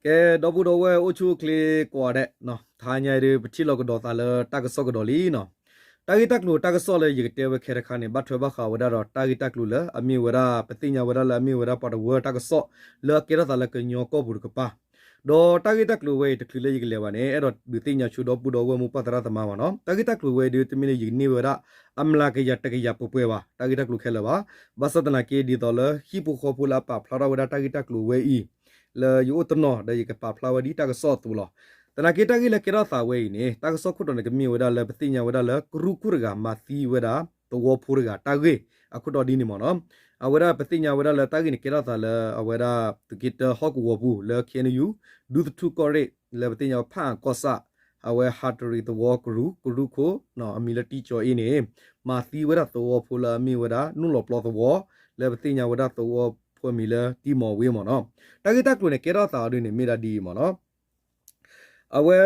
ကဲ ဒီပုၢ်ဒီဝဲၢ်အိၣ်ဆူၣ်အိၣ်ချ့ကိးဂၤဒဲး, တဟါညါအံၤဒုး ပထံၣ်လိာ်ကဒီးသးလၢတၢ်ကစီၣ်ကဒီးလံနီၤ. တၢ်ဂ့ၢ်တၢ်ကျိၤတၢ်ကစီၣ်လၢယကတဲဝဲခဲတခါန့ၣ် ဘၣ်ထွဲဘၣ်ဃးဝဲဒၣ်ဒီးတၢ်ဂ့ၢ်တၢ်ကျိၤလၢအမ့ၢ်ဝဲဒၣ် ပသ့ၣ်ညါဝဲဒၣ်လၢအမ့ၢ်ဝဲဒၣ်ပှၤတဝၢတၢ်ကစီၣ် လၢအကဲထီၣ်သးလၢကညီကီၢ်ပူၤတကပၤ ဒီးတၢ်ဂ့ၢ်တၢ်ကျိၤဝဲအံၤ တချုးလၢယကလဲၤဘၣ်န့ၣ် အဲၣ်ဒိးဒုးသ့ၣ်ညါဆိဒီပုၢ်ဒီဝဲၢ်မိၢ်ပၢ်သရၣ်သမါမ့ၢ်နီၤ. တၢ်ဂ့ၢ်တၢ်ကျိၤဝဲဒုး တမ့ၢ်လၢယကန့ၢ်ဝဲဒၣ် အမျးကယၤတကယၤပှဲၤပှဲၤဘၣ်, တၢ်ဂ့ၢ်တၢ်ကျိၤခဲလၢာ်ဘၣ်. ဘၣ်ဆၣ်သနာ်က့ ဒ်သိးလၢဟံၣ်ဖိဃီဖိလၢအပာ်ဖျါထီၣ်ဝဲဒၣ်တၢ်ဂ့ၢ်တၢ်ကျိၤဝဲအံၤ လၢယအိၣ်တနီၤဒီးယကပာ်ဖျါဝဲဒ်တၢ်ကစီၣ်အသိးလီၤ. သနာ်က့တၢ်ဂ့ၢ်လၢကဲထီၣ်သးဝဲအံၤန့ၣ် တၢ်ကစီၣ်ခိၣ်တီန့ၣ် ကမ့ၢ်ဝဲဒၣ်လၢပသ့ၣ်ညါဝဲဒၣ်လၢကရူၢ်ခိၣ်တဂၤမၤသံဝဲဒၣ်သဝီဖိတဂၤ တၢ်ဂ့ၢ်အခိၣ်တီဒ်န့ၣ်မ့ၢ်နီၤ. အဝဲဒၣ်ပသ့ၣ်ညါဝဲဒၣ်လၢတၢ်ဂ့ၢ်န့ၣ် ကဲထီၣ်သးလၢအဝဲဒၣ်သုးက့တၢဟီၣ်ကဝီၤပူၤလၢ KNU ဒူသထူၣ်ကီၢ်ရ့ၣ် လၢပသ့ၣ်ညါဝဲဖၣ်အၣ်ကီၢ်ဆၣ် အဝဲဟးတရံးသဝီကရူၢ် ကရူၢ်ခိၣ် အမံၤလၢတံကၠီၤအ့န့ၣ် မၤသံဝဲဒၣ်သဝီဖိလၢအမ့ၢ်ဝဲဒၣ် နူၣ်လီၤပျီသဝီ လၢပသ့ၣ်ညါဝဲဒၣ်သဝီဖိအမံၤလၢတံမီၤဝ့မ့ၢ်နီၤ. တၢ်ဂ့ၢ်တၢ်ကျိၤန့ၣ် ကဲထီၣ်သးအီၤဒ်န့ၣ် မ့ၢ်ဒၣ်ဒ်အံၤမ့ၢ်နီၤ. အဝဲ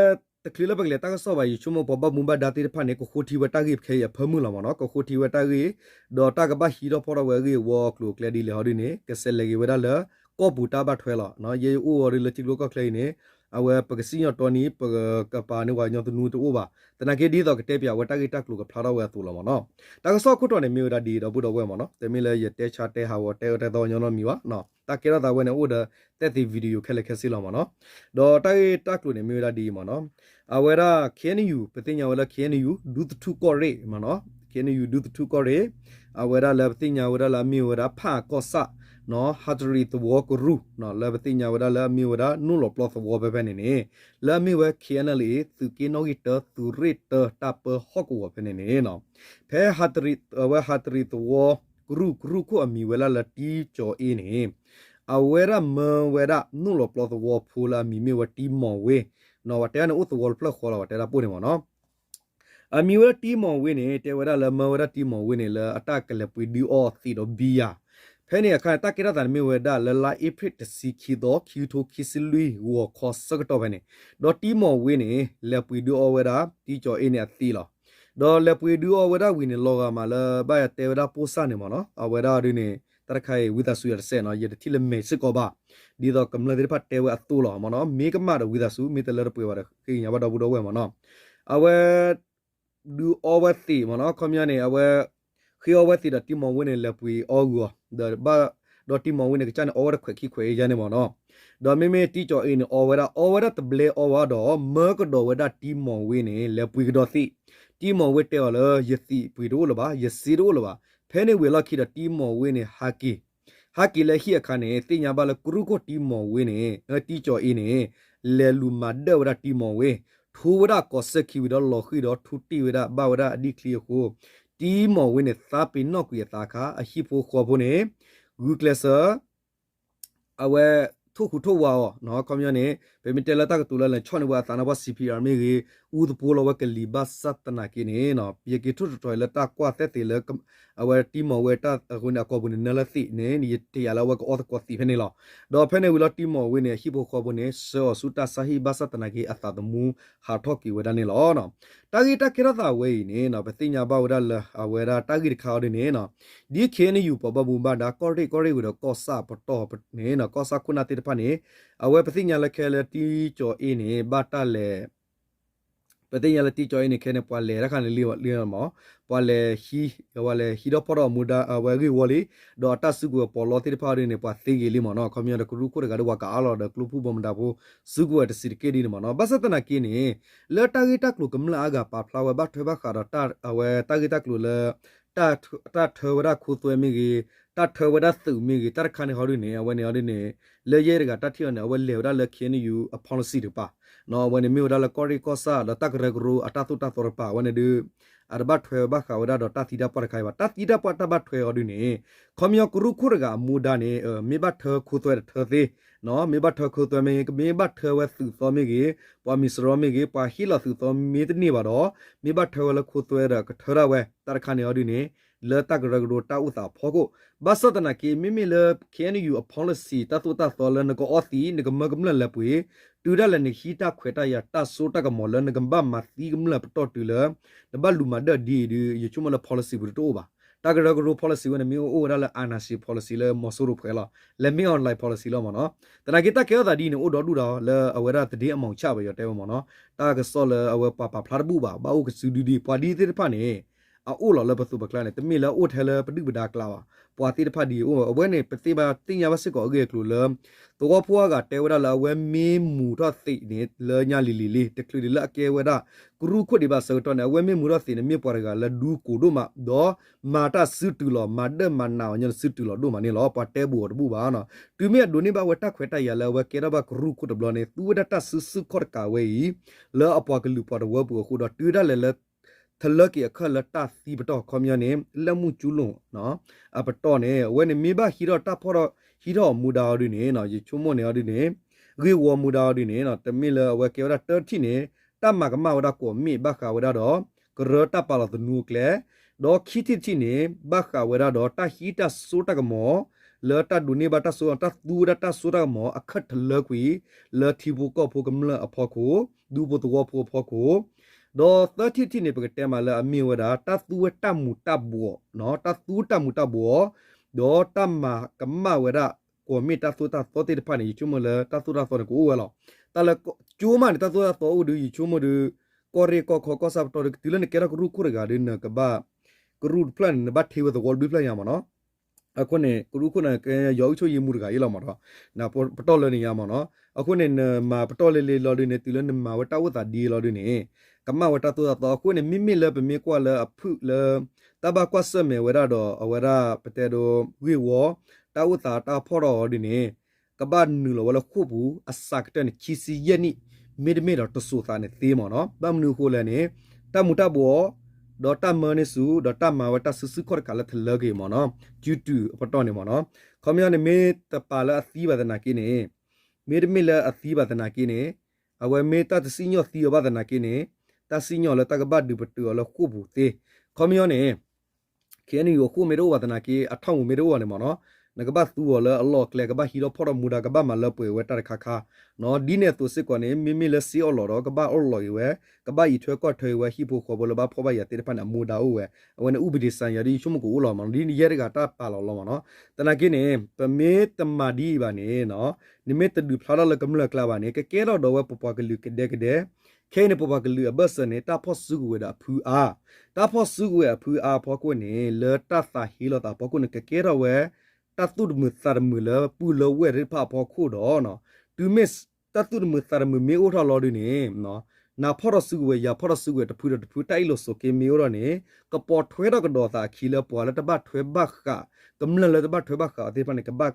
တချုးလၢပကလဲၤတၢ်ကစီၣ်ဘၣ် ယဆိကမိၣ်ပှၤဘၣ်မူဘၣ်ဒါသ့ၣ်တဖၣ်န့ၣ် ကဃိထံဝဲတၢ်ဂ့ၢ်ခဲအံၤအဖၢမုၢ်လီၤမ့ၢ်နီၤ. ကဃိထံဝဲတၢ်ဂ့ၢ် ဒီးတၢ်ကဘၣ်ဟံးထီၣ်ဖီၣ်ထီၣ်ဝဲအဂ့ၢ်အဝီအကျိၤအကျဲဒ်လဲၣ်ဟီဒ်န့ၣ် ကဆဲးလဲၤက့ၤဝဲဒၣ်လၢ ကီၢ်ပူၤတၢ်ဘၣ်ထွဲလီၤ. ယဲယအိၣ်အီၤဒ်လၢထံကျိကီၢ်ချၢအံၤန့ၣ် အဝဲပကစံၣ်ညီၣ်တီနံၤ ပကပာ်န့ၢ်ပှၤကညီသနူတအိၣ်ဘၣ်. သနာ်က့ဒ်သိးကတဲပၠးဝဲတၢ်ဂ့ၢ်တၢ်ကျိၤကဖျါထီၣ်ဝဲအသိးလီၤမ့ၢ်နီၤ. တၢ်ကစီၣ်ခိၣ်တီန့ၣ်မ့ၢ်ဝဲဒၣ်ဒ်အံၤ ဒီပုၢ်ဒီဝဲၢ်မ့ၢ်နီၤ. တမ့ၢ်လၢယတဲဆါတဲဟးဂီၤတဲအၢတဲသီညီနီတမံၤဘၣ်. တၢ်ကဲထီၣ်သးဝဲန့ၣ် အိၣ်ဒီးတဲသ့ video ခဲလၢာ်ခဲဆ့လီၤမ့ၢ်နီၤ. ဒီးတၢ်ဂ့ၢ်တၢ်ကျိၤန့ၣ်မ့ၢ်ဝဲဒၣ်ဒ်အံၤမ့ၢ်နီၤ. အဝဲဒၣ် KNU ပသ့ၣ်ညါဝဲလၢ KNU ဒူသထူၣ်ကီၢ်ရ့ၣ်မ့ၢ်နီၤ. KNU ဒူသထူၣ်ကီၢ်ရ့ၣ် အဝဲဒၣ်လၢပသ့ၣ်ညါဝဲဒၣ်လၢအမ့ၢ်ဝဲဒၣ်ဖၣ်အၣ်ကီၢ်ဆၣ် ဟးတရံးသဝီကရူၢ် လၢပသ့ၣ်ညါဝဲဒၣ်လၢအမ့ၢ်ဝဲဒၣ်နူၣ်လီၤပျီသဝီဖဲဖဲန့ၣ်န့ၣ် လၢအမ့ၢ်ဝဲ KNLA သုးက့နီၣ်ဂံၢ်တၢ သုးရ့ၣ်တၢ တၢ်ပၢဟီၣ်ကဝီၤဖဲန့ၣ်န့ၣ် ဖဲ အဝဲဟးတရံးသဝီကရူၢ် ကရူၢ်ခိၣ်အမံၤဝဲဒၣ်လၢတံကၠီၤအ့န့ၣ် အဝဲဒၣ်မၢဝဲဒၣ်နူၣ်လီၤပျီသဝီဖိလၢအမံၤမ့ၢ်ဝဲတံမီၤဝ့ ပှၤတဲန့ၣ်အိၣ်သဝီတဖျၢၣ်ဃီလီၤ ပှၤတဲဒၣ်ပိၢ်န့ၣ်မ့ၢ်နီၤ. အမံၤဝဲဒၣ်တံမီၤဝ့န့ၣ် တဲဝဲဒၣ်လၢမၢဝဲဒၣ်တံမီၤဝ့န့ၣ် လၢအတၢ်ကလဲၤပှ့ၤဒုးအီအသံးဒီးဘံယၤ ဖဲန့ၣ်အခါန့ၣ် တၢ်ကဲထီၣ်သးန့ၣ်မ့ၢ်ဝဲဒၣ်လၢလါအ့ဖြ့ၣ်တဆံခံသီ ခံကထိခံဆံလွံၢ်ဂီၤခီဆၢကတီၢ်ဖဲန့ၣ် ဒီးတံမီၤဝ့န့ၣ် လဲၤပှ့ၤဒုးအီဝဲဒၣ်တံကၠီၤအ့န့ၣ်အသံးလီၤ. ဒီးလဲၤပှ့ၤဒုးအီဝဲဒၣ်ဝံၤန့ၣ် လီၤဂာ်မးလၢဘၣ်ယတဲဝဲဒၣ်ပိၢ်စၢ်န့ၣ်မ့ၢ်နီၤ အဝဲဒၣ်ဒ်န့ၣ် တၢ်တခါအံၤ ဝံသးစူၤယတစဲးနီၤ ယတထံၣ်လၢမဲာ်စ့ၢ်ကီးဘၣ် ဒ်သိးကမျၢၢ်သ့ၣ်တဖၣ်တဲဝဲအသိးလီၤမ့ၢ်နီၤ မ့ၢ်ကမၣ်ဒီးဝံသးစူၤ မ့ၢ်တလၢတပှဲၤဘၣ်ဒီးဃ့ကညးဘၣ်ဒီပုၢ်ဒီဝဲၢ်မ့ၢ်နီၤ အဝဲ ဒုးအီဝဲသံးမ့ၢ်နီၤ ခီပညီန့ၣ် အဝဲ ဃ့အီဝဲသံးဒီးတံမီၤဝ့န့ၣ် လဲၤပှ့ၤအီဂုာ်အီၤ ဒီးတံမီၤဝ့န့ၣ် ကစၢ်န့ၣ် အီဝဲတခွဲးခံခွဲးအယါန့ၣ်မ့ၢ်နီၤ ဒီးမ့မ့ၢ်တံကၠီၤအ့န့ၣ် အီဝဲဒၣ် အီဝဲဒၣ်တဘျဲအီဝဲဒီး မၢကဒီးဝဲဒၣ်တံမီၤဝ့န့ၣ် လဲၤပှ့ၤကဒီးသံး တံမီၤဝ့တဲအီၤလၢ ယသံးပှ့ၤတအိၣ်လၢၤဘၣ် ယစ့တအိၣ်လၢၤဘၣ် ဖဲန့ၣ်ဝံၤအလီၢ်ခံဒီးတံမီၤဝ့န့ၣ် ဟးက့ၤ ဟဲက့ၤလၢဟံၣ်အခါန့ၣ် သ့ၣ်ညါဘၣ်လၢကရူၢ်ခိၣ်တံမီၤဝ့န့ၣ် တံကၠီၤအ့န့ၣ် လဲၤလူၤမၤဒၢၣ်ဝဲဒၣ်တံမီၤဝ့ ထူဝဲဒၣ်ကိးစၢၢ်ခံဝံၤဒီးလီၤဃံၤဒီးထူတ့ၢ်ဝဲဒၣ်ဘၣ်ဝဲဒၣ်အဒံၣ်ချံအဃိ တံမီၤဝ့န့ၣ် သးပ့ၤနီၣ်ကွံာ်အသးအခါ အဟံၣ်ဖိဃီဖိန့ၣ် ဂုာ်ကျဲးစၢး အဝဲ ထိၣ်ဃူထိၣ်ဝါအီၤ ခီပညီန့ၣ် ပမ့ၢ်တဲလၢတၢ်ကတိၤလၢလဲၤဆီၣ်န့ၢ်ဝဲအသးန့ၣ် ပှၤ CPR မ့ၢ်ဂ့ၤ အူသပိလီၤဝဲကလံၤဘၣ်ဆၣ်သနာ်က့န့ၣ် ယက့ၤထိၣ်တထီၣ်အံၤလၢတၢ်ကွၢ်သဲသ့ၣ်လၢ အဝဲတံမီၤဝ့တၢ်အဃိန့ၣ် အကိာ်ပူၤန့ၣ် နၢလၢသံးန့ၣ် ယတယာ်လၢအဝဲကအီသကိးသံးဖဲန့ၣ်လီၤ. ဒီးဖဲန့ၣ်ဝံၤလီၤတံမီၤဝ့န့ၣ် အဟံၣ်ဖိဃီဖိန့ၣ် ဆှၢအီၤဆူတၢ်ဆါဟံၣ်ဘၣ်ဆၣ်သနာ်က့ အသးသမူဟးထီၣ်က့ၤဝဲဒၣ်န့ၣ်လီၤ. တၢ်ဂ့ၢ်တၢ်ကဲထီၣ်သးဝဲအံၤန့ၣ် ပသ့ၣ်ညါဘၣ်ဝဲဒၣ်လၢအဝဲဒၣ်တၢ်ဂ့ၢ်တခါအီၤဒ်န့ၣ် ဒ် KNU ပှၤဘၣ်မူဘၣ်ဒါ ကီၢ်ရ့ၣ် ကီၢ်ရ့ၣ်ဝံၤဒီးကီၢ်ဆၣ်ပတီၢ်န့ၣ် ကီၢ်ဆၣ်ခိၣ်နၢ်သ့ၣ်တဖၣ်န့ၣ် အဝဲပသ့ၣ်ညါလၢခဲလၢာ်တံကၠီၤအ့န့ၣ် ဘၣ်တၢ်လဲၤ ပသ့ၣ်ညါလၢတံကၠီၤအ့န့ၣ် ခဲန့ၣ် ပှၤလဲၤတၢ်ခါန့ၣ်လံမး ပှၤလဲၤဟံး ပှၤလဲၤဟံးထီၣ်ဖီၣ်ထီၣ်အမူဒါအဝဲအဂ့ၢ်ဝီလံ ဒီးအတၢ်စုကဝဲၤပီးလီသ့ၣ်တဖၣ်ဒ်န့ၣ် ပှၤသ့ဂ့ၤလံမးနီၤ ခီပညီဒီးကရူၢ်ခိၣ်တဂၤဒီးပှၤကးအါလီၤဒီး ကျိဖုၣ်ဘိမတၤဖိ စုကဝဲၤတဆံးတက့ၢ်ဒ်န့ၣ်မးနီၤ ဘၣ်ဆၣ်သနာ်က့န့ၣ် လၢတၢ်ဂ့ၢ်တၢ်ကျိၤကမျၢၢ်အါဂၤပာ်ဖျါဝဲဘၣ်ထွဲဘၣ်ဃးဒီး အဝဲတၢ်ဂ့ၢ်တၢ်ကျိၤလၢ တၢ်ထၢဝဲဒၣ်ခိသွဲမ့ၢ်ဂ့ၤ တၢ်ထၢဝဲဒၣ်သုးမ့ၢ်ဂ့ၤ တၢ်တခါန့ၣ်ဟီဒ်န့ၣ် အဝဲန့ၣ်ဟီဒ်န့ၣ် လၢယဲတဂၤတၢ်ထံၣ်အီၤန့ၣ် အဝဲလဲၤဝဲဒၣ်လၢ KNU အ policy တကပၤ အဝဲန့ၣ်မ့ၢ်ဝဲဒၣ်လၢကီၢ်ရ့ၣ်ကီၢ်ဆၣ်ဒီးတၢ်ကရၢကရိအတၢ်သိၣ်တၢ်သီတကပၤ အဝဲန့ၣ်ဒုး အတဘၣ်ထွဲဘၣ်ဃးဝဲဒၣ်ဒီးတၢ်သံတၢ်ပှၢ်တခါအံၤဘၣ် တၢ်သံတၢ်ပှၢ်တၢ်ဘၣ်ထွဲအီၤဒ်န့ၣ် ခီပညီကရူၢ်ခိၣ်တဂၤအမူဒါန့ၣ် မ့ၢ်ဘၣ်ထၢခိသွဲတထၢသ့ မ့ၢ်ဘၣ်ထၢခိသွဲမ့ၢ်ဂ့ၤ မ့ၢ်ဘၣ်ထၢဝဲသုးသီမ့ၢ်ဂ့ၤ ပှၤမံၤစရီမ့ၢ်ဂ့ၤ ပှၤဟ့ၣ်လီၤသုးသီမ့ၢ်တန့ၢ်ဘၣ်ဒီး မ့ၢ်ဘၣ်ထၢဝဲလၢခိသွဲဒီးကထၢဒၣ်ဝဲ တၢ်တခါန့ၣ်အီၤဒ်န့ၣ် လၢတၢ်ကရၢကရိတၢ်အိၣ်သးအဖီခိၣ် ဘၣ်ဆၣ်သနာ်က့ မ့မ့ၢ်လၢ KNU အ policy တၢ်သိၣ်တၢ်သီလၢနကအီသံး နကမၢကမျၢၢ်လၢပှ့ၤ တုၤဒၣ်လဲာ်နကဟံးတၢ်ခွဲးတၢ်ယာ်တၢ်စိတၢ်ကမီၤလၢနကဘၣ်မၤသံကမျၢၢ်ပတီၢ်တုၤလၢ နဘၣ်လူၤမၤဒၢၣ်ဒ်အံၤဒုး ယဆိကမိၣ်လၢ policy ပူၤတအိၣ်ဘၣ် တၢ်ကရၢကရိ policy ဝဲန့ၣ် မ့ၢ်အိၣ်ဝဲဒၣ်လၢ အာဏာရှင် policy လၢမီၤစိရိၤဖဲလီၤ, လဲၤမ့ၢ် online policy လီၤမ့ၢ်နီၤ. သနာ်က့ တၢ်ကဲထီၣ်သးဒ်အံၤန့ၣ် အိၣ်ဒီဒူၣ်ဒီး လၢအဝဲဒၣ် သတင်းအမှောင်ချ ဘၣ်ယတဲဝဲမ့ၢ်နီၤ, တၢ်ကစီၣ်လၢအဝဲပှၤပာ်ဖျါတဘူၣ်ဘၣ်, ဘၣ်အိၣ်ကစုဒုဒ် ပှၤဒ်သ့ၣ်တဖၣ်န့ၣ် အအိၣ်လီၤလၢပသိးပကျါန့ၣ် တမ့ၢ်လၢအအိၣ်ထဲလၢပဒုၣ်ပဒါကျါဘၣ်, ပှၤသ့ၣ်တဖၣ်ဒ်အံၤအိၣ်, အဝဲန့ၣ် ပသ့ၣ်ညါဘၣ်စ့ၢ်ကီးအဂ့ၢ်အကျိၤလၢ သဝီဖိအဂၤတဲဝဲဒၣ်လၢအဝဲမ့ၢ်မူၤထီၣ်သံးန့ၣ် လၢညါလံၤလံၤလံ, တချုးဒံးလၢအကဲဝဲဒၣ် ကရူၢ်ခိၣ်ဒံးဘၣ်အဆၢကတီၢ်န့ၣ် အဝဲမ့ၢ်မူၤထီၣ်သံးန့ၣ် မ့ၢ်ပှၤတဂၤလၢဒူကိၢ်ဒိၣ်မး, ဒီးမၤတၢ်စုတုၤလီၤ, မၤဒၢၣ်မၤနးအီၤညီန့ၣ် စုတုၤလီၤဒိၣ်မးန့ၣ်လီၤ. ပှၤတဲဘူးအီၤတဘူၣ်ဘၣ်နီၤ. တုၤမ့ၢ်အဒိးန့ၢ်ဘၣ်ဝဲတၢ်ခွဲးတၢ်ယာ်လၢအဝဲကဲထီၣ်ဘၣ်ကရူၢ်ခိၣ်တဘျီန့ၣ် သူဝဲဒၣ်တၢ်စုဆူၣ်ခီၣ်တကးဝဲအံၤ လၢအပှၤကလုာ်ပှၤတဝၢပူၤအဃိဒီး တုၤဒၣ်လဲာ်လၢ ထလၢက့ၤအခၢၣ်လၢတၢ်သံပတီၢ် ခီပညီန့ၣ် လက်မှုကျူလွန် အပတီၢ်န့ၣ် အဝဲန့ၣ်မ့ၢ်ဘၣ်ဟံးထီၣ်တၢ်ဖီၣ်ထီၣ် ဟံးထီၣ်အီၤမူဒါအီၤဒ်န့ၣ် ယဆိကမိၣ်န့ၣ်အီၤဒ်န့ၣ် ဂ့ၢ်ဝီမူဒါအီၤဒ်န့ၣ် တမ့ၢ်လၢအဝဲကဲဝဲဒၣ်တၢထံၣ်န့ၣ် တၢ်မၤကမၣ်ဝဲဒၣ်ကွီၢ်မ့ၣ်ဘၣ်ဃးဝဲဒၣ်ဒီး ကရၢတၢ်ပာ်လီၤသနူအကျဲ ဒီးခံထံၣ်တထံၣ်န့ၣ် ဘၣ်ဃးဝဲဒၣ်ဒီးတၢ်ဟံးတၢ်စိတၢ်ကမီၤ လၢတၢ်ဒိးန့ၢ်ဘၣ်တၢ်စိ တၢ်သူဝဲဒၣ်တၢ်စိတၢ်ကမီၤ အခၢၣ်ထလၢကွံာ် လၢထံဖိကီၢ်ဖိကမျၢၢ်အဖီခိၣ် ဒူဖိသဝီဖိအဖီခိၣ် ဒီးသၢထံၣ်တထံၣ်န့ၣ် ပကတဲမးလၢအမ့ၢ်ဝဲဒၣ် တၢ်သူဝဲတၢ်မူၤတၢ်ဘှီး တၢ်သူတၢ်မူၤတၢ်ဘှီး ဒီးတၢ်မၤကမၣ်ဝဲဒၣ် ကွီၢ်မ့ၣ်တၢ်သိၣ်တၢ်သီသ့ၣ်တဖၣ်န့ၣ် ယဆိကမိၣ်လၢတၢ်သိၣ်တၢ်သီန့ၣ် ကအိၣ်ဝဲလီၤ. တၢ်လၢကၠိမးန့ၣ် တၢ်သိၣ်တၢ်သီအိၣ်ဒုး ယဆိကမိၣ်ဒုး ကီၢ်ရ့ၣ်ကီၢ်ခီကီၢ်ဆၣ်ပတီၢ်ဒုး တုၤလၢနကဲထီၣ်ကရူၢ်ခိၣ်တဂၤဒုး နကဘၣ် ကရူၢ်တဖျၢၣ်န့ၣ် နဘၣ်ထ့ဝဲသဝီတဘျုးဖျၢၣ်ညါမးနီၤ. အဃိန့ၣ် ကရူၢ်ခိၣ်န့ၣ် ကဲယွၤအုပ်ချုပ်ရေးမှူးတဂၤအံၤလီၤမးနီၤ, ပတီၢ်လၢန့ၣ်ညါမးနီၤ. အဃိန့ၣ် နမၤပတီၢ်လၢလံလီၤဒုးန့ၣ် တုၤလၢနမၤဝဲတၢ်အိၣ်သးဒ်လီၤဒုးန့ၣ် ကမၣ်ဝဲတၢ်သိၣ်တၢ်သီ. အဃိန့ၣ် မ့မ့ၢ်လၢပမ့ၢ်ကွၢ်လၢအဖုၣ်လၢ တၢ်ဘၣ်ကွၢ်ဆၢၣ်မဲာ်ဝဲဒၣ်ဒီး အဝဲဒၣ်ပတဲဒိ ဂ့ၢ်ဝီ တၢ်အိၣ်သးတၢ်ဖီၣ်ထီၣ်အီၤဒုးန့ၣ် ကဘၣ်နုာ်လီၤဝဲလၢဃိာ်ပူၤ အစှၤကတၢၢ်န့ၣ် ခံဆံယဲၢ်နံၣ် မ့တမ့ၢ်ဒီးတစိၤသးန့ၣ်သ့မးနီၤ. ဘၣ်မနုၤအဃိလဲၣ်န့ၣ် တၢ်မူၤတၢ်ဘှီး ဒီးတၢ်မၢန့ၢ်ဆူၣ် ဒီးတၢ်မၤဝဲတၢ်စုဆူၣ်ခီၣ်တကးလၢထလၢက့ၤမးနီၤ ကၠူတူးအပတီၢ်န့ၣ်မးနီၤ. ခီပညီန့ၣ် မ့ၢ်တပာ်လၢအသံဘၣ်သနာ်က့န့ၣ် မ့တမ့ၢ်လၢအသံဘၣ်သနာ်က့န့ၣ် အဝဲမ့ၢ်တၢ်တစံၣ်ညီၣ်သံအီၤဘၣ်သနာ်က့န့ၣ် တၢ်စံၣ်ညီၣ်လၢတၢ်ကဘၣ်ဒုးပတုာ်အီၤလၢဃိာ်ပူၤသ့. ခီပညီန့ၣ် ခ့ၣ်အဲၣ်ယူၣ် အဃိာ်မ့ၢ်တအိၣ်ဘၣ်သနာ်က့ အထီၣ်မူၤမ့ၢ်တအိၣ်ဘၣ်န့ၣ်မးနီၤ နကဘၣ်သူအီၤလၢအလီၢ်အကျဲ ကဘၣ်ဟံးထီၣ်ဖီၣ်ထီၣ်မူဒါ ကဘၣ်မၤလၢပှဲၤဝဲတၢ်တခါခါ ဒ်န့ၣ်အသိးစ့ၢ်ကီးန့ၣ် မ့မ့ၢ်လၢစ့အီၣ်လီးဒီး ကဘၣ်အီၣ်လီးက့ၤဝဲ ကဘၣ်အံးထွဲကွၢ်ထွဲက့ၤဝဲ ဟံၣ်ဖိဃီဖိလၢဘၣ်ဖှီၣ်ဘၣ်ယာ်သ့ၣ်တဖၣ်န့ၣ် အမူဒါအိၣ်ဝဲ အဝဲန့ၣ် ဥပဒေဆိုင်ရာ ဒ်ယဆိကမိၣ်ကအိၣ်လီၤမးနီၤ ဒ်ယဲတဂၤတၢ်ပာ်လီၤလီၤမးနီၤ. သနာ်က့န့ၣ် ပမ့ၢ်တမၤဒ်အံၤဘၣ်န့ၣ် နမ့ၢ်တဒုးဖျါထီၣ်လၢကမျၢၢ်ကျါဘၣ်န့ၣ် ကကဲထီၣ်ဒီးဝဲပပှၤကလုာ်ကဒဲကဒဲ ခဲအံၤန့ၣ် ပပှၤကလုာ်အဘၢၣ်စၢၤန့ၣ် တၢ်ဖီၣ်စုကဝဲၤဒီးအဖုအါ, တၢ်ဖီၣ်စုကဝဲၤအဖုအါအဖီခိၣ်န့ၣ် လၢတၢ်သးဟ့လီၤသးအဖီခိၣ်န့ၣ် ကကဲထီၣ်ဝဲ တၢ်သူၣ်တမုာ်သးတမုာ်လၢပုၢ်လၢဝဲၢ်သ့ၣ်တဖၣ်အဖီခိၣ်ဒီး တုၤမ့ၢ်တၢ်သူၣ်တမုာ်သးတမုာ်မ့ၢ်အိၣ်ထီၣ်လီၤဒုးန့ၣ် နၤဖီၣ်ထီၣ်စုကဝဲၤ ယၤဖီၣ်ထီၣ်စုကဝဲၤ တဖုဒီးတဖု တၢ်အ့ၣ်လိာ်ဆိးက့မ့ၢ်အိၣ်ထီၣ်န့ၣ် ကပိာ်ထွဲထီၣ်ကဒီးသးအခံလၢပှၤလၢတဘၣ်ထွဲဘၣ်ဃး ကမျၢၢ်လၢတဘၣ်ထွဲဘၣ်ဃးအီၤသ့ၣ်တဖၣ်န့ၣ် ကဘၣ်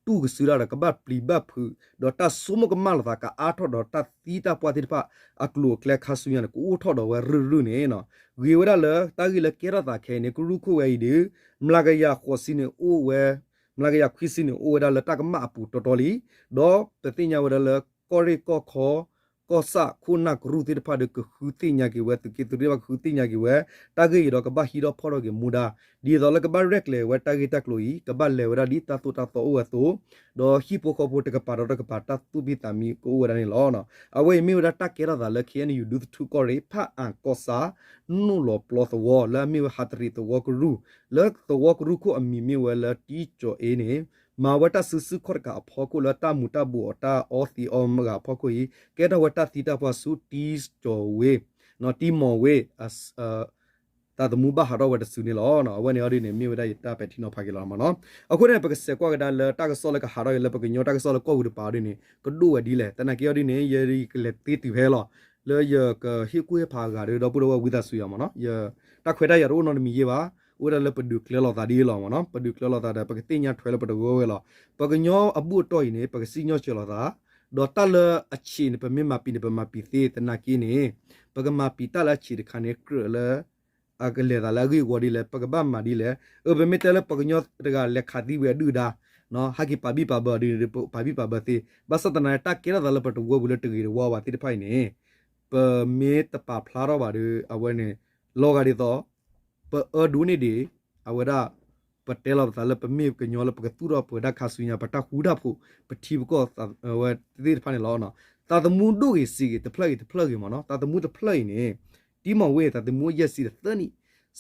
တူၢ်ကစုဒၣ်ဒီး ကဘၣ်ပျံၤဘၣ်ဖုး ဒီးတၢ်ဆိကမိၣ်ကမၣ်လိာ်သးကအါထီၣ်ဒီး တၢ်သံတၢ်ပှၢ်သ့ၣ်တဖၣ်အကျိၤအကျဲခါဆူညါန့ၣ် ကအိၣ်ထီၣ်ဒီးဝဲရုၢ်ရုၢ်န့ၣ် ဂ့ၤဝဲဒၣ်လၢတၢ်ဂ့ၢ်လၢကဲထီၣ်သးခဲအံၤန့ၣ် ကရူၢ်ခိၣ်ဝဲအံၤဒုး မျးကယၤဃိးဆံန့ၣ်အိၣ်ဝဲ မျးကယၤခွံဆံန့ၣ် အိၣ်ဝဲဒၣ်လၢတၢ်ကမၣ်အပူၤတီတီလံ. ဒီးပသ့ၣ်ညါဝဲဒၣ်လၢ ကီၢ်ရ့ၣ်ကီၢ်ခီ ကီၢ်ဆၣ်ခိၣ်နၢ်ကရူၢ်သ့ၣ်တဖၣ်ဒီး ကဃုသ့ၣ်ညါက့ၤဝဲ သုးက့သရ့ၣ်ဘၣ်ကဃုသ့ၣ်ညါက့ၤဝဲ တၢ်ဂ့ၢ်အံၤဒီးကဘၣ်ဟံးထီၣ်ဖီၣ်ထီၣ်က့ၤမူဒါ ဒ်သိးလၢကဘၣ်ရဲၣ်ကျဲၤဝဲတၢ်ဂ့ၢ်တၢ်ကျိၤအံၤ ကဘၣ်လဲၤဝဲဒၣ်ဒ်တၢ်သိၣ်တၢ်သီအိၣ်ဝဲအသိး ဒီးဟံၣ်ဖိဃီဖိတကပၤဒီးတကပၤတၢ်သူၣ်ဖှံသးညီကအိၣ်ဝဲဒၣ်န့ၣ်လီၤ. အဝဲအံၤမ့ၢ်ဝဲဒၣ်တၢ်ကဲထီၣ်သးလၢ ခ့ၣ်အဲၣ်ယူၣ် ဒူသထူၣ်ကီၢ်ရ့ၣ် ဖၣ်အၣ်ကီၢ်ဆၣ် နိၣ်လီၤပျီသဝီ လၢအမ့ၢ်ဝဲဟးတရံးသဝီကရူၢ် လၢသဝီကရူၢ်ခိၣ်အမံၤမ့ၢ်ဝဲလၢတံကၠီၤအ့န့ၣ် မၤဝဲတၢ်စုဆူၣ်ခီၣ်တကးအဖီခိၣ်လၢတၢ်မူၤတၢ်ဘှီးအီၤတၢ်အီသံးအီမၤဂၤအဖီခိၣ်အံၤ ကဲထီၣ်ဝဲတၢ်သံတၢ်ပှၢ်ဆူတံကၠီၤဝ့ တံမီၤဝ့ သးသမူဘၣ်ဟးထီၣ်ဝဲတစုန့ၣ်လီၤ. အဝဲန့ၣ်အီၤဒ်န့ၣ် မ့ၢ်ဝဲဒၣ်ယတၢ်ပဲာ်ထံနီၤဖးက့ၤလီၤမးနီၤ. အဃိန့ၣ် ပကစဲးကွၢ်ကဒါလၢတၢ်ကစီၣ်လၢကဟးထီၣ်က့ၤလၢပကညီတၢ်ကစီၣ်လၢကီၢ်ပူၤတပၤအီၤဒ်န့ၣ် ကဒိၣ်ဝဲဒ်လဲၣ်. သနာ်က့အီၤဒ်န့ၣ် ယကလဲၤသ့တုၤဖဲလီၤ လၢယကဟ့ၣ်ကူၣ်ဟ့ၣ်ဖးအဂၤဒီး ဒီပုၢ်ဒီဝဲၢ်ဝံသးစူၤယၤမးနီၤ. ယတၢ်ခွဲးတၢ်ယာ်တအိၣ်နီတမံၤယဲၢ်ဘၣ်. အိၣ်ဝဲဒၣ်လၢပဒုးကျဲၤလိာ်သးဒ်အံၤလီၤမးနီၤ. ပဒုးကျဲၤလိာ်သးဒီး ပကသ့ၣ်ညါထွဲလၢပတဂီၢ်ဝဲလီၤ. ပကညီအဘူၣ်အတီၢ်အံၤန့ၣ် ပကစံၣ်ညီၣ်စၢၤလိာ်သး ဒီးတၢ်လၢအဆံးန့ၣ် ပမ့ၢ်မၤပံာ်န့ၣ် ပမၤပံာ်သ့ သနာ်က့န့ၣ် ပကမၤပံာ်တၢ်လၢအဆံးတခါန့ၣ် ကြၢးလၢ အကလဲၤသးလၢအဂ့ၢ်အဝီဒ်လဲၣ် ပကဘၣ်မၤဒ်လဲၣ်. အၢ ပမ့ၢ်တဲလၢပှၤကညီတဂၤလဲၤခးသံဝံၤအဒုၣ်အဒါ ဟဲက့ၤပာ်ဘံၣ်ပာ်ဘၢအီၤဒ်န့ၣ် ပာ်ဘံၣ်ပာ်ဘၢသ့ ဘၣ်ဆၣ်သနာ်က့ တၢ်ကဲထီၣ်သးလၢပတဝၢပူၤလၢတဂ့ၤတဝါဘၣ်သ့ၣ်တဖၣ်အံၤန့ၣ် ပမ့ၢ်တပာ်ဖျါထီၣ်ဘၣ်ဒီး အဝဲန့ၣ် လီၤဂာ်ဒ်သိး ပအၢဒိးန့ၢ်ဒံး အဝဲဒၣ် ပတဲလီၤပသးလၢပမ့ၢ်ကညီလၢပကသူၣ်ထီၣ်ပှဲၤဒၣ်ခါဆူညါ ပတၢ်ဃူတၢ်ဖိး ပထံပကီၢ်ဝဲသ့ၣ်တဖၣ်န့ၣ်လီၤ. သးသမူဒိၣ်ဂ့ၤစ့ဂ့ၤ တဖျၢၣ်ဂ့ၤတဖျၢၣ်ဂ့ၤမးနီၤ သးသမူတဖျၢၣ်အံၤန့ၣ် တံမီၤဝ့ၢ် သးသမူယဲၢ်ဆံဒီးသၢနံၣ်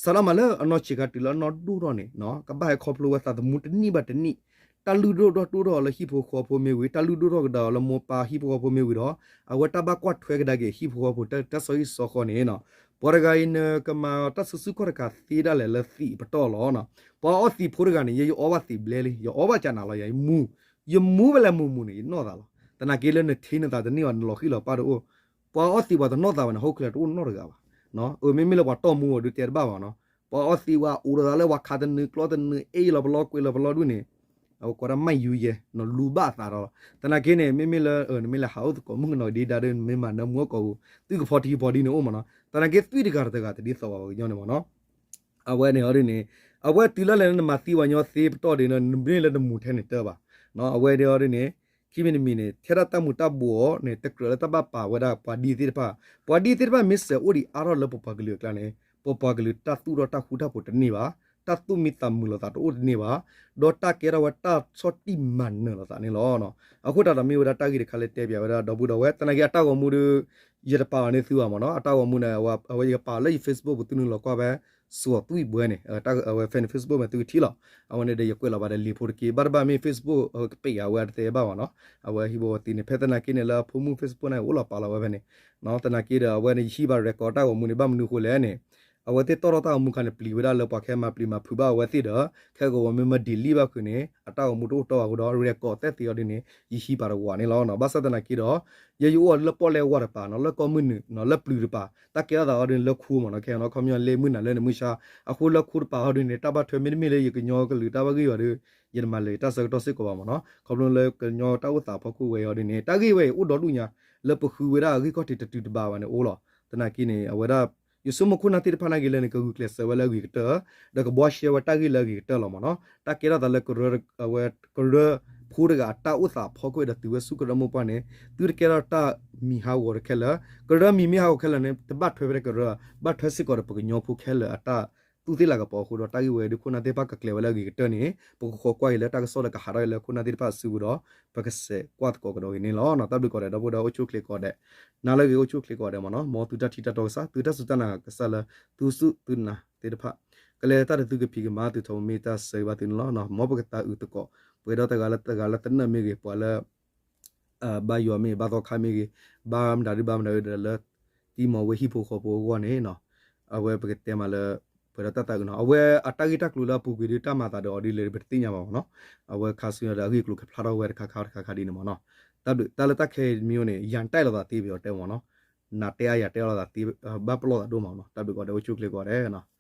စးထီၣ်မးလၢအနီၢ်ဆံးခါတုၤလၢအနီၢ်ဒိၣ်ထီၣ်န့ၣ် ကဘၣ်ဟဲခီဖျိဝဲသးသမူတနံၣ်ဘၣ်တနံၣ်, တၢ်လုၢ်ဒိၣ်ထီၣ်ဒိၣ်ထီၣ်လၢဟံၣ်ဖိဃီဖိမ့ၢ်ဝံၤ တၢ်လုၢ်ဒိၣ်ထီၣ်ကဒါအီၤလၢမိၢ်ပၢ်ဟံၣ်ဖိဃီဖိမ့ၢ်ဝံၤဒီး အဝဲတၢ်ဘၣ်ကွၢ်ထွဲကဒါက့ၤဟံၣ်ဖိဃီဖိတၢ်ဆီဟံၣ်ဆီဃီန့ၣ် ပှၤတဂၤအံၤနကမၤတၢ်စုဆူၣ်ခီၣ်တခါသ့ဒၣ်လဲာ်လၢသံးပတီၢ်လီၤ. ပှၤအီသံးဖိတဂၤန့ၣ် ယဲယအီဘၣ်သံးဘျဲလံ ယအီဘၣ်ကနးလီၤ ယမူ, ယမူဝဲလဲၤမူမူန့ၣ် ယနီၢ်သးလီၤ. သနာ်က့လၢနထံၣ်နသးတန့ၢ်အီၤ နလီၤဃံၣ်လီၤပၢ်တအိၣ်, ပှၤအီသံးပှၤတနီၢ်သးဘၣ်န့ၣ် ဟီၣ်ခိၣ်ချၢတအိၣ်နီတဂၤဘၣ်. မ့မ့ၢ်လၢပှၤတီၢ်မူအီၤဒုးတဲတဘၣ်ဘၣ်နီၤ, ပှၤအီသံးပှၤအိၣ်ဒီးသးလၢပှၤခးတနုာ်ကျီတနုာ် အဲၣ်လီၤပလီကွံာ်လီၤပလီဒူၣ်န့ၣ် အဝဲကိးဒၣ်မၤယူၤယဲ နလူၤဘၣ်အသးဒီးလီၤ. သနာ်က့န့ၣ် မ့မ့ၢ်လၢ နမ့ၢ်လဲၤဟးအိၣ်သကိးမုၣ်ကနီၤဒံးဒါဒီး နမ့ၢ်မၤနၢမူအကိာ်ပူၤ သုကဖီထံဖီဒံန့ၣ်အိၣ်မးနီၤ. သနာ်က့သွံၣ်တဂၤတဂၤတဒ်သိးဘၣ်ပှၤကညီန့ၣ်မးနီၤ. အဝဲန့ၣ်အီၤဒ်န့ၣ် အဝဲတုၤလၢလဲၣ်လၢနမၤသံပှၤကညီသ့ပတီၢ်ဒ်န့ၣ် နမ့ၢ်လၢနမူထဲန့ၣ်တၢ်ဘၣ်. အဝဲဒၣ်အီၤဒ်န့ၣ် ခံမံၤတမံၤန့ၣ် ထဲဒၣ်တၢ်မူၤတၢ်ဘှီးန့ၣ် တကြၢးလၢတၢ်ဘၣ်ပာ်ဝဲဒၣ်ပှၤဒ်သ့ၣ်တဖၣ်, ပှၤဒ်သ့ၣ်တဖၣ်မ့ၢ်စဲးအိၣ်ဒံးအါထီၣ်လၢပပှၤကလုာ်အကျါန့ၣ် ပပှၤကလုာ်တၢ်သူၣ်ထီၣ်တၢ်ဃူတၢ်ဖိးတန့ၢ်ဘၣ်, တၢ်သူၣ်မံသးမုာ်လိာ်သးတအိၣ်တန့ၢ်ဘၣ်, ဒီးတၢ်ကဲထီၣ်ဝဲတၢ်ဆီၣ်တံၢ်မၤနၢၤလိာ်သးန့ၣ်လီၤ. အဃိသတးဒီးမ့ၢ်ဝဲဒၣ်တၢ်ဂ့ၢ်တခါလၢတဲပၠးဝဲဒၣ်ဒီပုၢ်ဒီဝဲၢ် သနာ်က့အတၢ်ဂီၤမူဒီး ယတပာ်အီၤန့ၢ်သုဘၣ်မးနီၤ, အတၢ်ဂီၤမူန့ၣ် အဝဲယကပာ်အီၤလၢယ Facebook ပူၤ သုနုာ်လီၤကွၢ်ဖဲ စီၤသွံၣ်ဘှဲန့ၣ် အဝဲဖဲန့ၣ် Facebook မ့ၢ်သုကထံၣ်လီၤ. အဝဲန့ၣ်ဒီးယကွဲးလီၤဘၣ်ဒီးလံာ်ဖိတက့ၢ်, ဘၣ်တဘၣ်မ့ၢ် Facebook ကပ့းအဝဲတသ့ဘၣ်မးနီၤ, အဝဲဟံၣ်ဖိဃီဖိသ့န့ၣ် ဖဲသနာ်က့န့ၣ်လၢအဖိမုၣ် Facebook န့ၣ် အိၣ်လီၤပာ်လီၤဝဲဖဲန့ၣ် သနာ်က့ဒီး အဝဲန့ၣ်ယဟံးဘၣ် record တၢ်ဂီၤမူန့ၣ် ဘၣ်မနုၤအဃိလဲၣ်န့ၣ်, အဝဲသ့ၣ်တီၣ်ထီၣ်တၢ်ဂီၤမူအခါန့ၣ် ပျံၤဝဲဒၣ်လၢပှၤကဟဲမၤပျံၤမၤဖုးဘၣ်အဝဲသ့ၣ်ဒီး ခဲဂီၤဝဲမ့ၢ်မၤ delete ဘၣ်ဃုာ်န့ၣ် အတၢ်ဂီၤမူတအိၣ်တီဘၣ်အဃိဒီး record သ့ၣ်သ့အီၤဒ်န့ၣ် ယဟံးဘၣ်တဝီန့ၣ်လီၤ. ဘၣ်ဆၣ်သနာ်က့ဒီး ယဲယအိၣ်လၢပီၣ်လဲၣ်ဝါတပၤနီၤ, လၢကီၢ်မုၢ်နုာ်နီၤ, လၢပျုၤတပၤ, တၢ်ကဲထီၣ်သးအီၤဒ်န့ၣ် လၢခူမးနီၤ, ခဲအံၤနီၤ ခီပညီလၢမုၢ်နၤလၢနမုၢ်ဆါ, အဃိလၢခူတပၤအီၤဒ်န့ၣ် တၢ်ဘၣ်ထွဲမ့တမ့ၢ်လၢယကညီကလုာ်တၢ်ဘၣ်ဂ့ၢ်ဝဲဒီး ယတမၤလၢာ်တၢ်ဆၢကတီၢ်စ့ၢ်ကီးဘၣ်မးနီၤ, ခီဖျိလၢကညီတၢ်အိၣ်သးအဖီခိၣ်ဝဲအီၤဒ်န့ၣ် တၢ်ဂ့ၢ်ဝဲအံၤအိၣ်ဒီဒူၣ်ညါ လၢပဃုဝဲဒၣ်အဂံၢ်ခီၣ်ထံးတတုၤတဘၣ်ဘၣ်န့ၣ်အိၣ်လီၤ. သနာ်က့န့ၣ် အဝဲဒၣ် ယဆိကမိၣ်ခိၣ်နၢ်သ့ၣ်တဖၣ်နာ်က့ၤလၢန့ၣ် ကဂုာ်ကျဲးစၢးဝဲလၢအဂ့ၤကတၢၢ်, ဒီးကဘှီရှဲဝဲတၢ်ဂ့ၢ်လၢအဂ့ၤကတၢၢ်လီၤမးနီၤ, တၢ်ကဲထီၣ်သးလၢ ကရၢဖိတဂၤအတၢ်အိၣ်သးအဖီခိၣ်ဒီးတုၤဝဲဆူကရၢမိၢ်ပှၢ်န့ၣ် သုတကဲထီၣ်တၢ်မံၤဟးဂီၤတခဲလၢာ်, ကရၢမံၤမ့ၢ်ဟးဂီၤခဲလၢာ်န့ၣ် တဘၣ်ထွဲဖဲကရၢ, ဘၣ်ထွဲစ့ၢ်ကီးဒီးပကညီဖိခဲလၢာ်အတၢ်သူၣ်သ့ၣ်လၤကပီၤအဃိဒီး တၢ်ဂ့ၢ်ဝဲဒၣ်ခိၣ်နၢ်သ့ၣ်တဖၣ်ကကျဲၤဝဲလၢအဂ့ၤကတၢၢ်န့ၣ် ပကဃီကွၢ်က့ၤလၢတၢ်ကစီၣ်လၢကဟးထီၣ်လၢခိၣ်နၢ်သ့ၣ်တဖၣ်အစုပူၤဒီး ပကစဲးကွၢ်သကိးကဒီးဂ့ၤန့ၣ်လီၤ. တၢ်ဘျုးကိးဂၤဒဲး ဒီပုၢ်ဒီဝဲၢ်အိၣ်ဆူၣ်အိၣ်ချ့ကိးဂၤဒဲး, နၤလၢအဂ့ၤအိၣ်ဆူၣ်အိၣ်ချ့ကိးဂၤဒဲးမးနီၤ, မ်သုတၢ်ထံၣ်တၢ်တီကစၢ် သုတၢ်စူၢ်တၢ်နာ်ကစၢ်လၢသုစုသုနၤသ့ၣ်တဖၣ် ကလဲၤတၢ်တသုကဖံးကမၤသုထီဘိမ့ၢ်တၢ်ဆၢဂ့ၤဘၣ်သုန့ၣ်လီၤ. မ်ပကသးအုးသကိး ပှဲၤဒီးတဂၤလၢတဂၤလၢသနၢၣ်မ့ၢ်ဂ့ၤ ပှၤလၢ ဘါယွၤမ့ၢ်ဂ့ၤ ဘါသီခါမ့ၢ်ဂ့ၤ ဘါမတၤဒုဘါမတၤဒုဒီးလၢ တံၤမီၤဝဲဟံၣ်ဖိဃီဖိအဂီၢ်န့ၣ် အဝဲပကတဲမးလၢ ပှဲၤဒီးတၢ်သးအုးနီၤ, အဝဲအတၢ်ဂ့ၢ်တၢ်ကျိၤလၢအပူၤကွံာ်ဒုးတၢ်မၤသးဒီးအီၤဒ်လဲၣ်ပတသ့ၣ်ညါဘၣ်မးနီၤ, အဝဲခါဆူညါဒီးအဂ့ၢ်အကျိၤကဖျါထီၣ်ဝဲတခါခါတခါခါဒ်န့ၣ်မးနီၤ. တၢ်ဘျုး တၢ်လၢတၢ်ခဲအံၤတမံၤန့ၣ် ယၤတဲလိာ်သးသ့ပယီၤတဲမးနီၤ, နၤတဲအါယၤတဲလိာ်သးသ့ ဘၣ်ပလီၢ်သးဒိၣ်မးနီၤ. တၢ်ဘျုးကိးဂၤဒဲး အိၣ်ဆူၣ်အိၣ်ချ့ကိးဂၤဒဲးနီၤ.